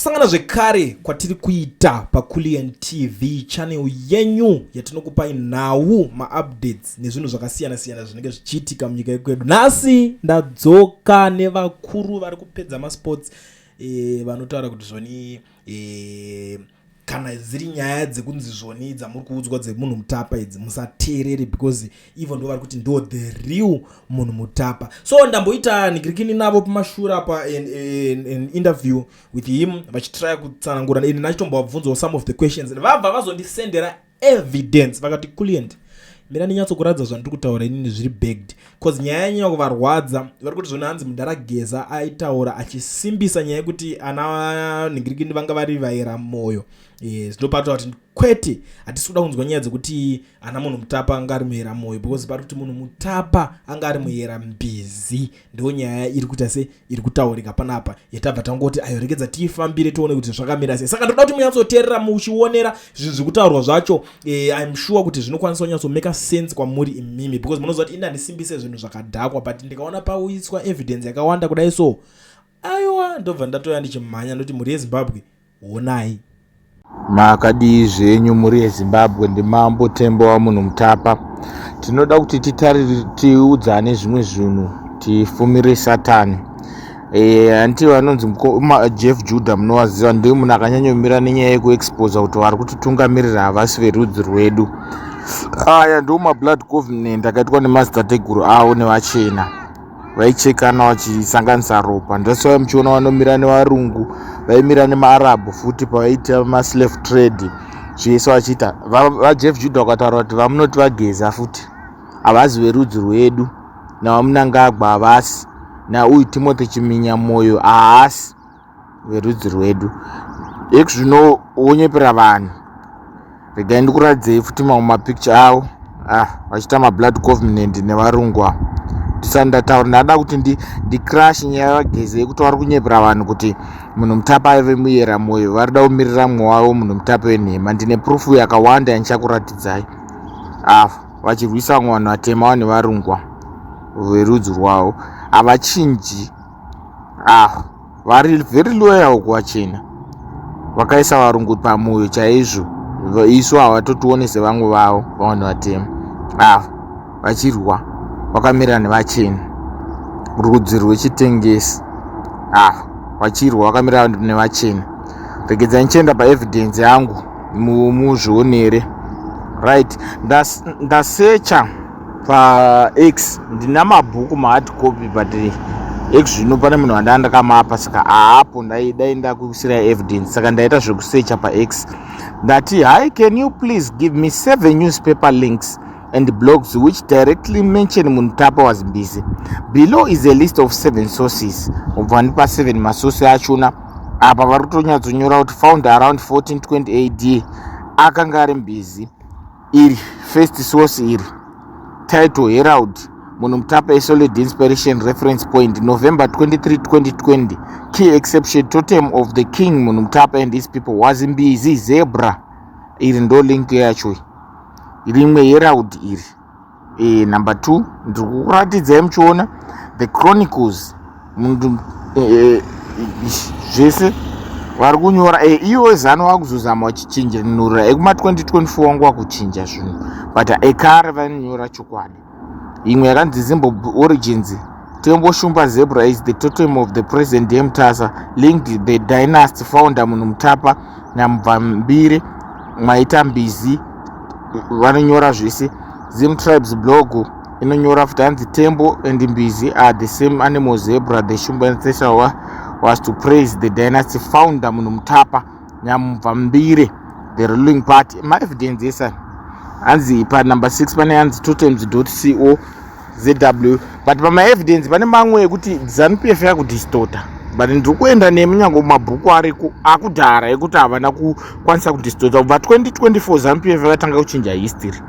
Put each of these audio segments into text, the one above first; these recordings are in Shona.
Kusangana zvekare kwatiri kuita paCulian TV channel yenyu yatinokupai nhau, maupdates nezvinhu zvakasiyana-siyana zvinenge zvichiitika munyika yekwedu. Nhasi ndadzoka nevakuru vari kupedza masports vanotaura kuti zvoni kana dziri nyaya dzekunzi zvoni dzamuri kuudzwa dzemunhu mutapa idzi musateerere, because ivo ndo vari kuti ndo the real munhu mutapa. So ndamboita nigirikini navo pamashure apa an interview with him, vachitrya kutsanangura, ende ndachitombovabvunzawo some of the questions. Vabva vazondisendera evidence, vakati, "Kulient, mira ndinyatsokuratidza zvandiri kutaura inini zviri backed," because nyaya yanyanya kuvarwadza. Vari kuti zvona hanzi mudhara Geza aitaura achisimbisa nyaya yekuti ana ningirikini vanga vari vaira mwoyo. Zvinopataura kuti kwete, hatisi kuda kunzwa nyaya dzekuti ana munhu mutapa anga ari muyera mwoyo, because pari kuti munhu mutapa anga ari muyera mbizi. Ndo nyaya iri kuita se iri kutaurika panapa, yatabva tangoti ayo, regedza tiifambire tione kuti zvakamira sei. Saka ndoda kuti munyatsoteerera muchionera zvinhu zviri kutaurwa zvacho. I'm sure kuti zvinokwanisa kunyatsomaka sense kwamuri imimi, because munoziva kuti ini handisimbise zvinhu zvakadhakwa, but ndikaona pauiswa evidence yakawanda kudai so, aiwa, ndobva ndatoya ndichimhanya, ndoti mhuri yeZimbabwe, honai. Makadii zvenyu, mhuri yeZimbabwe? Ndimambo Tembo wamunhu mutapa. Tinoda kuti tiudzane zvimwe zvinhu, tifumire Satani. Hanti vanonzi Jeff Judah munovaziva? Ndiye munhu akanyanyomira nenyaya yekuexposa kuti vari kutitungamirira havasi verudzi rwedu. Aya ndo mablood covenant akaitwa nemadzitateguru avo nevachena, vaichekana vachisanganisa ropa. Ndosaka muchiona vanomira nevarungu, vaimira nemaArabhu futi pavaita maslave trade, zvese vachiita. VaJeff Judah vakataura kuti vamunoti vaGeza futi havazi verudzi rwedu, navaMunangagwa havasi, nauyu Timothy Chiminya Moyo haasi verudzi rwedu. Ekuzvino wonyepera vanhu. Regai ndikuratidzei futi mamwe mapicture avo, ah, vachiita mablood covenant nevarungu ava. Ndisati ndataura, ndada kuti ndicrash nyaya yavaGeza yekuti vari kunyepera vanhu kuti munhu mutapa aive muyera mwoyo. Vari da kumirira mumwe wavo munhu mutapa wenhema. Ndine proof yakawanda yandichakuratidzai. Ava vachirwisa vamwe vanhu vatema vane varungwa verudzi rwavo, havachinji. Ah, vari very loyal kuvachena, vakaisa varungu pamwoyo chaizvo. Isu havatotione sevamwe vavo vanhu vatema. Ava vachirwa vakamira nevachena, rudzi rwechitengesi. Ava vachirwa vakamira nevachena. Regedzai ndichienda paevidence yangu, muzvionere. Right, ndasecha paX. Ndina mabhuku mahard copy, but X zvino pane munhu wandaa ndakamapa, saka haapo. Dai ndakuisirai evidence, saka ndaita zvekusecha paX. Ndati, "Hi, can you please give me seven newspaper links and blogs which directly mention Munhumutapa was Mbizi? Below is a list of seven sources." Ubva ndipa seven masource achona. Apa vari kutonyatsonyora kuti found around 1420 AD, akanga ari mbizi. Iri first source iri, title Herald, Munhu Mutapa, solid inspiration reference point, November 23 2020. Key exception, totem of the King Munhu Mutapa and his people was mbizi, zebra. Iri ndo link yacho. Rimwe Herald iri, number 2, ndiri kukuratidzai muchiona. The Chronicles, munhu zvese vari kunyora. Iwo zano vakuzozama vachichinjanura ekuma2024, wangu wakuchinja zvinhu, but ekare vanonyora chokwadi. Imwe yakanzi Zimbabwe Origins, Tembo Shumba zebra is the totem of the present day Mutasa, linked the dynasty founder Munhu Mutapa naMubvambire Mwaita Mbizi. Vanonyora zvese. Zim Tribes blog inonyora futi, hanzi tembo and mbizi are the same animal, zebra. The Shumba ancestor was to praise the dynasty founder Munhu Mutapa Nyamubvambire, the ruling party. Maevidence esa hanzi panumber 6 pane hanzi totems co zw, but pamaevidence pane mamwe ekuti ZANU PF yakudistota, but ndiri kuenda nemunyange mumabhuku ariko akudhara ekuti havana kukwanisa kudistota. Kubva 2024 ZANU PF yakatanga kuchinja history.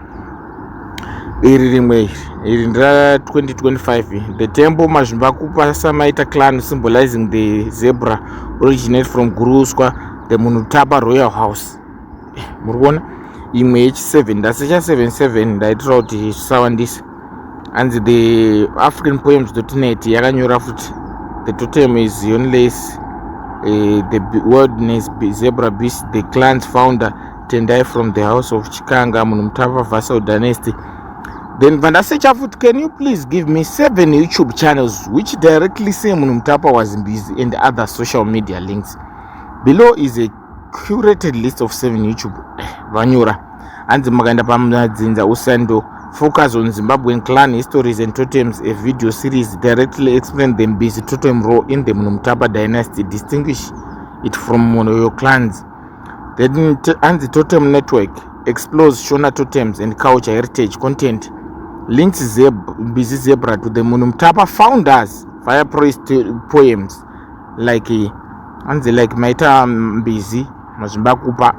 Iri rimwe iri, iri ndera2025. The Tembo Mazvimbakupa Samaita clan, symbolizing the zebra, originate from Guruuswa, the Munhutapa royal house. Muri kuona imwe yechi7, ndasecha 77, ndaitira kuti zvisawandisa. Hanzi the African Poems net yakanyora futi, the totem is unless The Wilderness Zebra Beast, the clan's founder, Tendai from the house of Chikanga, Munhumutapa vassal dynasty. Then vandasecha futi, can you please give me seven YouTube channels which directly say Munhumutapa was Mbizi and other social media links? Below is a curated list of seven YouTube. Vanyora hanzi makaenda pamadzinza usando focus on Zimbabwean clan histories and totems, a video series directly explain the Mbizi totem role in the Munhumutapa dynasty, distinguish it from your clans. Then hanzi Totem Network explores Shona totems and culture heritage content, links Mbizi zebra to the Munhumutapa founders via praise poems like hanzi like maita Mbizi Mazvimbakupa.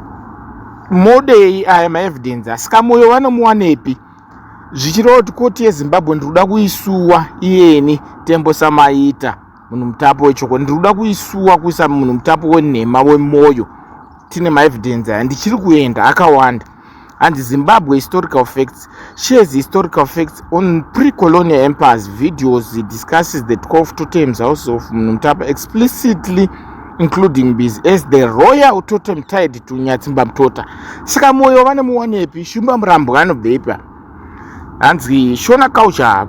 Modei aya maevidence? Asika Moyo vanomuwanepi? Zvichireva kuti koti yeZimbabwe ndiri kuda kuisuwa iyeni Tembo Samaita, munhu mutapo wechoko. Ndiri kuda kuisuwa kuisa munhu mutapo wenhema weMoyo. Tine maevidence aya, ndichiri kuenda akawanda. Hanzi Zimbabwe Historical Facts shares historical facts on pre-colonial empires videos, discusses the 12 totems house of Munhumutapa, explicitly including Mbizi as the royal totem tied to Nyatsimba Mutota. Saka Moyo vane muwanepi? Shumba Murambo anobvepa? Hanzi Shona Culture Hub,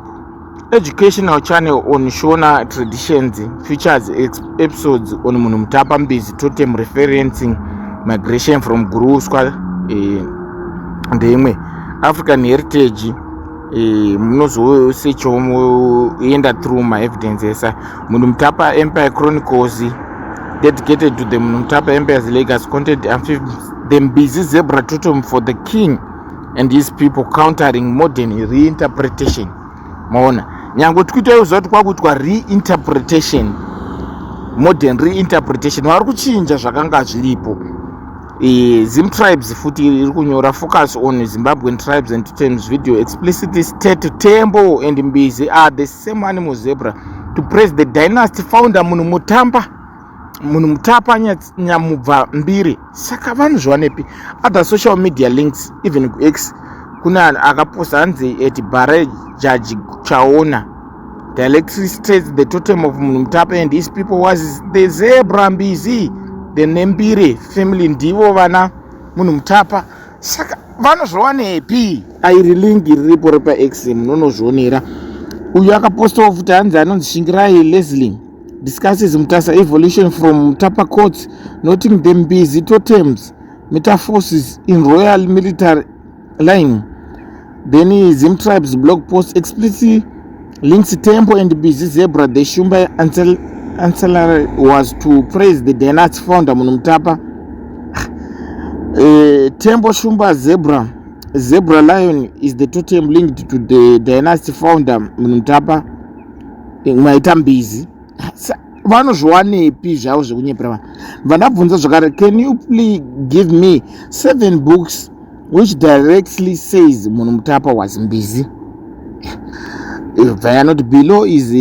educational channel on Shona traditions, features episodes on Munhumutapa Mbizi totem, referencing migration from Guruuswa. Ndeimwe African Heritage. Munozosechawo muenda through maevidence esa. Munhumutapa Empire Chronicles, dedicated to the Munhumutapa Empire's legacy content, the Mbizi zebra totem for the king and his people, countering modern reinterpretation. Maona, nyange tikuitaiziva kuti kwakuitwa reinterpretation, modern reinterpretation, vari kuchinja zvakanga zviripo. Zim Tribes futi iri kunyora, focus on Zimbabwean tribes and totems video, explicitly state Tembo and Mbizi are the same animal, zebra, to praise the dynasty founder Munhu Mutamba, Munhu Mutapa Nyamubva Mbiri. Saka vanozviwanepi? Other social media links, even kuX kune akaposta, hanzi at Bare Judge Chaona directly states the totem of Munhu Mutapa and his people was the zebra Mbizi. The Nembire family ndivo vana Munhu Mutapa. Saka vanozviwanepi? Airi link riripo repaX, munonozvionera. Uyu akapostawo futi, hanzi anonzi Shingirai Leslie, discusses Mutasa evolution from Mutapa courts, noting the Mbizi totems metaphors in royal military line. Then Zim Tribes blog post explicitly links Tembo and Mbizi zebra, the Shumba ancillary was to praise the dynasty founder Munhumutapa. Tembo Shumba zebra, zebra lion is the totem linked to the dynasty founder Munhumutapa Maita Mbizi. Vanozviwanepi zvavo zvekunyepera vanhu? Vandabvunza zvakare, can you please give me seven books which directly says Munhu Mutapa was Mbizi? Vanoti below is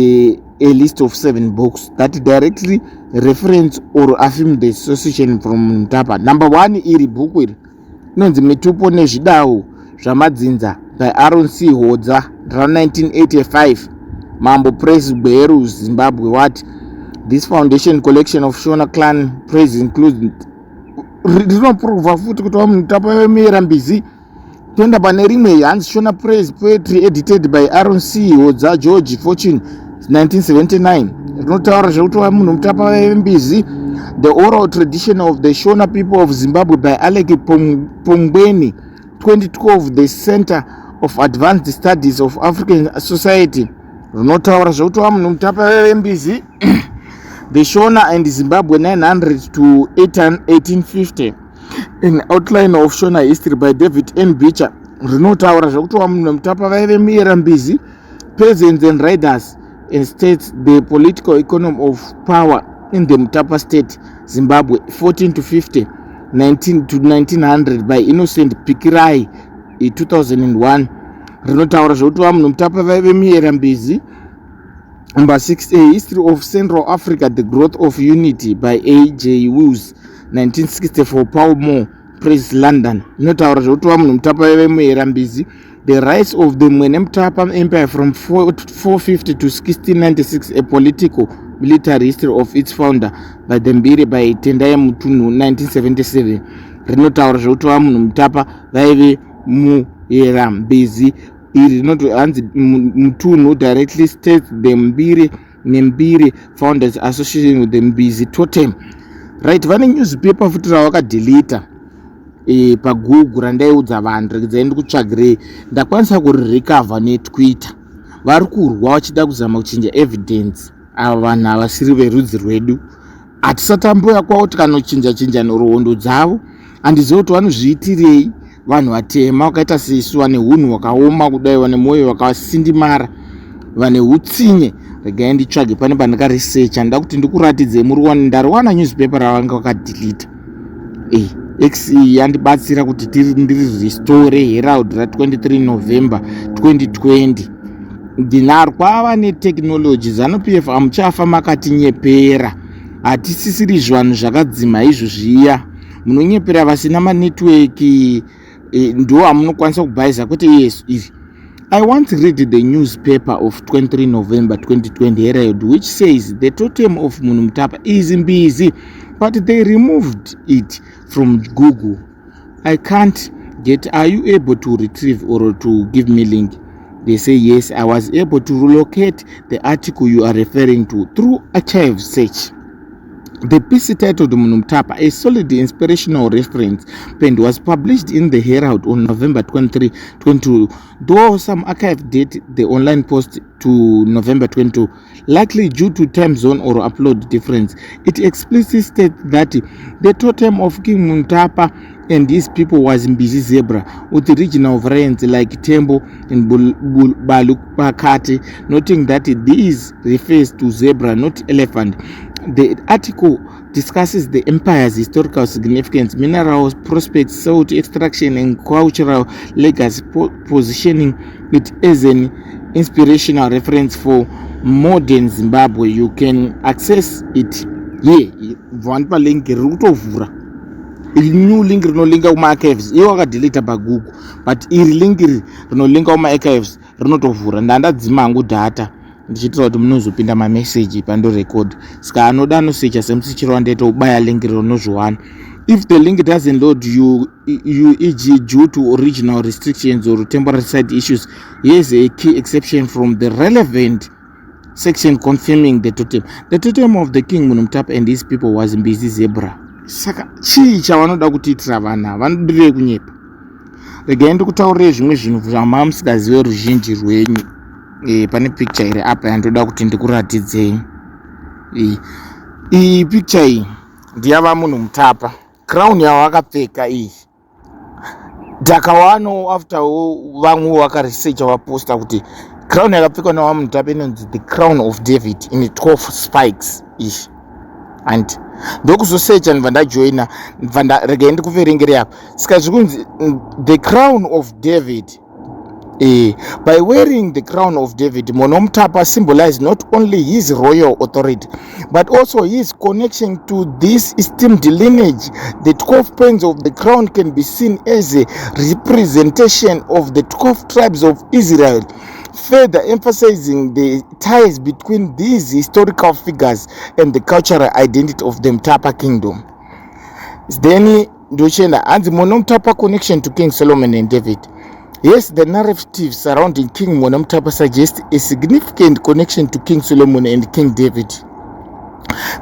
a list of seven books that directly reference or affirm the association from Mutapa. Number one, iri bhuku iri inonzi Mitupo Nezvidau Zvamadzinza by Aaron C Hodza ra1985, Mambo Press, Gweru, Zimbabwe. What this foundation collection of Shona clan praise includes, rinoprova futi kuti vaMutapa vemera Mbizi. Toenda pane rimwe, hanzi Shona Praise Poetry edited by Aaron C Hodza, George Fortune, 1979, rinotaura zvekuti Munhu Mutapa vembizi. The Oral Tradition of the Shona People of Zimbabwe by Alec Pongweni, 2012, the Center of Advanced Studies of African Society, rinotaura zvekuti Munhu Mutapa vembizi. The Shona and Zimbabwe 900 to 1850, an outline of Shona history by David N Beecher, rinotaura zvekuti Munhu Mutapa vaive muyera Mbizi, peasants and riders, and states the political economy of power in the Mutapa state, Zimbabwe, 14 to 50 19 to 1900 by Innocent Pikirai, 2001, rinotaura zvekuti Vamunhu Mutapa vaive muyera Mbizi. Number 6, A History of Central Africa, The Growth of Unity by A J Wills, 1964, Pall Mall Press, London, inotaura zvekuti Vamunhu Mutapa vaive muyera Mbizi. The Rise of the Mwene Mutapa Empire from 450 to 1696, a political Military History of Its Founder by the Mbire by Tendai Mutunhu 1977 rinotaura zvekuti vaMunhu Mutapa vaive muyera Mbizi. Iri rinoti hanzi Mutunhu directly states the Mbire neMbire Founders Association with the Mbizi totem. Right, vane newspaper futi ravakadelita paGoogle randaiudza vanhu. Regedzai ndikutsvagirei. Ndakwanisa kurirecover neTwitter. Vari kurwa vachida kuzama kuchinja evidence. Ava vanhu havasiri verudzi rwedu. Hatisati amboya kwavo tikanochinja chinja nhoroondo dzavo. Handizivi kuti vanozviitirei. Vanhu vatema vakaita sesu, vane unhu hwakaoma kudai, vane mwoyo wakasindimara, vane utsinye. Regai nditsvage pane pandakaresearcha. Nda kuti ndikuratidzei muri. Ndariwana newspaper ravanga vakadelita. X yandibatsira kuti ndiri restore. Herald ra23 November 2020. Ndinaro. Kwava netechnology. ZANU PF, hamuchafa makatinyepera. Hatisisiri zvanhu zvakadzima izvo zviya. Munonyepera vasina manetwork, ndo amunokwanisa kubhaisa, kwete yesu. Iri, I once read the newspaper of 23 November 2020 Herald, which says the totem of Munhumutapa is Mbizi, but they removed it from Google. I can't get. Are you able to retrieve or to give me link? They say, "Yes, I was able to relocate the article you are referring to through archive search. The piece titled Munhumutapa, a solid inspirational reference point was published in the Herald on November 23, 22, though some archive date the online post to November 22, likely due to time zone or upload difference. It explicitly states that the totem of King Munhumutapa and his people was Mbizi zebra, with regional variants like Tembo and Balupakati, noting that these refers to zebra, not elephant. The article discusses the empire's historical significance, mineral prospects, salt extraction, and cultural legacy, positioning it as an inspirational reference for modern Zimbabwe. You can access it here." Vandipa link riri kutovhura. Iri new link rinolinka kumaarchives. Iwo wakadelita paGoogle, but iri link iri rinolinka kumaarchives rinotovhura. Ndandadzima hangu data ndichiitira kuti munozopinda mameseji pandorecord. Saka anoda anosecha semusichiro wandaita, ubaya link rinozviwana. If the link doesn't load you, e.g. due to original restrictions or temporary site issues, here's a key exception from the relevant section confirming the totem. The totem of the King Munhumutapa and his people was Mbizi zebra. Saka chii chavanoda kutiitira vanhu ava? Vanodirei kunyepa? Regai ndikutaurire zvimwe zvinhu zvama musingazive ruzhinji rwenyu. Pane picture iri apa yandoda kuti ndikuratidzei. Iyi picture iyi ndiyava Munhu Mutapa. Crown yavakapfeka iyi ndakawano after vamwe vakaresearcha vaposta kuti crown yakapfekwa navaMutapa inonzi the crown of David in 12 spikes iyi. And ndokuzosearcha, ndibva ndajoina, ndibva regai ndikuverengere apa. Saka zvikunzi the crown of David. By wearing the crown of David, Monomtapa symbolized not only his royal authority, but also his connection to this esteemed lineage. The 12 points of the crown can be seen as a representation of the 12 tribes of Israel, further emphasizing the ties between these historical figures and the cultural identity of the Mutapa kingdom. Then ndochienda, hanzi Monomtapa connection to King Solomon and David. Yes, the narrative surrounding King Monomtapa suggests a significant connection to King Solomon and King David.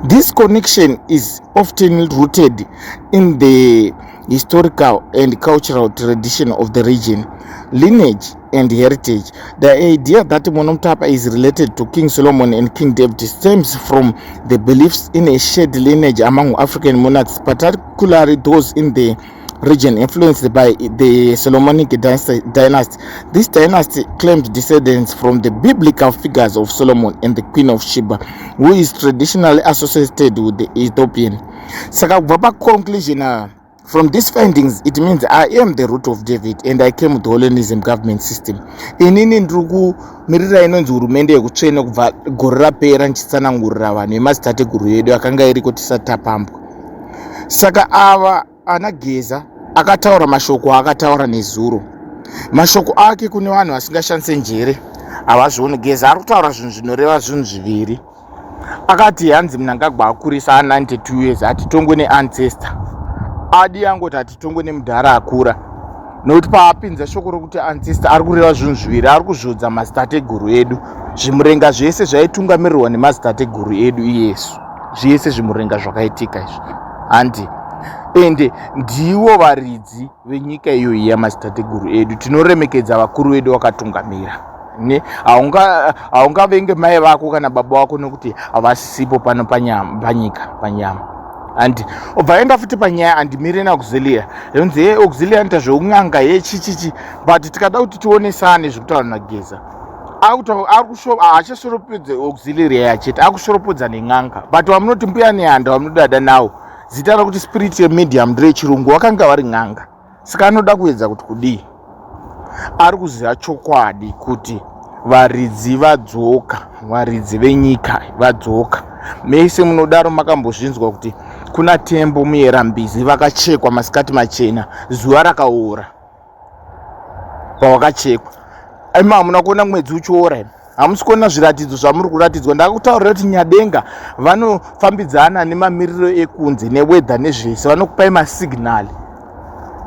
This connection is often rooted in the historical and cultural tradition of the region, lineage and heritage. The idea that Monomtapa is related to King Solomon and King David stems from the beliefs in a shared lineage among African monarchs, particularly those in the region influenced by the Solomonic dynasty. This dynasty claimed descendants from the biblical figures of Solomon and the Queen of Sheba, who is traditionally associated with the Ethiopian. Saka kubva paconclusion, from these findings, it means I am the root of David and I came with the Holism government system. Inini ndiri kumirira inonzi hurumende yekutsvene. Kubva gore rapera ndichitsanangurira vanhu vemadzitateguru edu akanga iriko tisati tapambwa. Saka ava ana Geza akataura mashoko aakataura nezuro, mashoko ake kune vanhu vasingashandise njere havazvioni. Geza ari kutaura zvinhu zvinoreva zvinhu zviviri. Akati hanzi Mnangagwa akurisa a92 years, hatitongwe neancestor. Adi angoti hatitongwe nemudhara akura, nokuti paapinza shoko rokuti ancestor ari kureva zvinhu zviviri. Ari kuzvodza madzitateguru edu. Zvimurenga zvese zvaitungamirirwa nemadzitateguru edu iyesu, zvese zvimurenga zvakaitika izvi, handi? Ende ndivo varidzi venyika iyoyi yamadzitateguru edu. Tinoremekedza vakuru vedu vakatungamira. Ne haungavenge mai vako kana baba vako nokuti havasisipo pano panyika, panyama, and obva aenda futi panyaya andimire naAuxilia. Yonzi ye Auxilia anoita zveun'anga yechichichi, but tikada kuti tionesane zvekutaura naGeza, haachashoropodze auxiliary chete, akushoropodza nen'anga. But vamunoti Mbuya Nehanda, vamunodada nawo, zita rakuti spirit medium nderechirungu, vakanga vari n'anga. Saka anoda kuedza kuti kudii? Ari kuziva chokwadi kuti varidzi vadzoka, varidzi venyika vadzoka. Mese munodaro makambozvinzwa kuti kuna Tembo Muyerambizi vakachekwa masikati machena, zuva rakaora pawakachekwa. Ima hamuna kuona mwedzi uchiora imi? Hamusi kuona zviratidzo zvamuri kuratidzwa? Ndakutaurira kuti Nyadenga vanofambidzana nemamiriro ekunze, neweather, nezvese. Vanokupai masignal,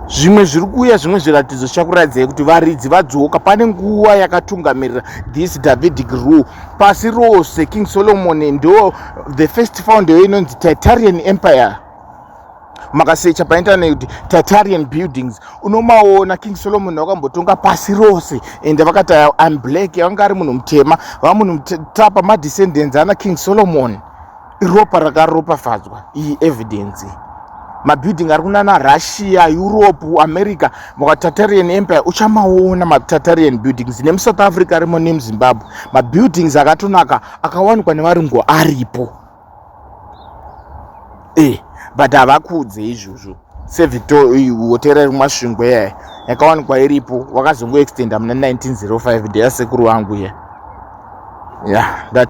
zvimwe zviri kuuya, zvimwe zviratidzo zvichakuratidzai kuti varidzi vadzoka. Pane nguva yakatungamirira this Davidic rule pasi rose. King Solomon ndo the first founder inonzi Tatarian Empire. Makasecha painternet kuti Tatarian buildings, unomaona. King Solomon vakambotonga pasi rose, ende vakati, "I'm black." Vanga ari munhu mutema, vamunhu mutapa. Madescendants ana King Solomon, iropa rakaropafadzwa. Iyi evidence, mabuilding ari kunana Russia, Europe, America, makaTatarian Empire uchamaona maTatarian buildings. NemuSouth Africa arimo, nemuZimbabwe mabuildings akatonaka akawanikwa nevarungu aripo. But havakudze izvozvo. Sevhotera iri kuMasvingo yaya yakawanikwa iripo, wakazongoextenda muna 1905, ndeyasekuru vangu iya ya.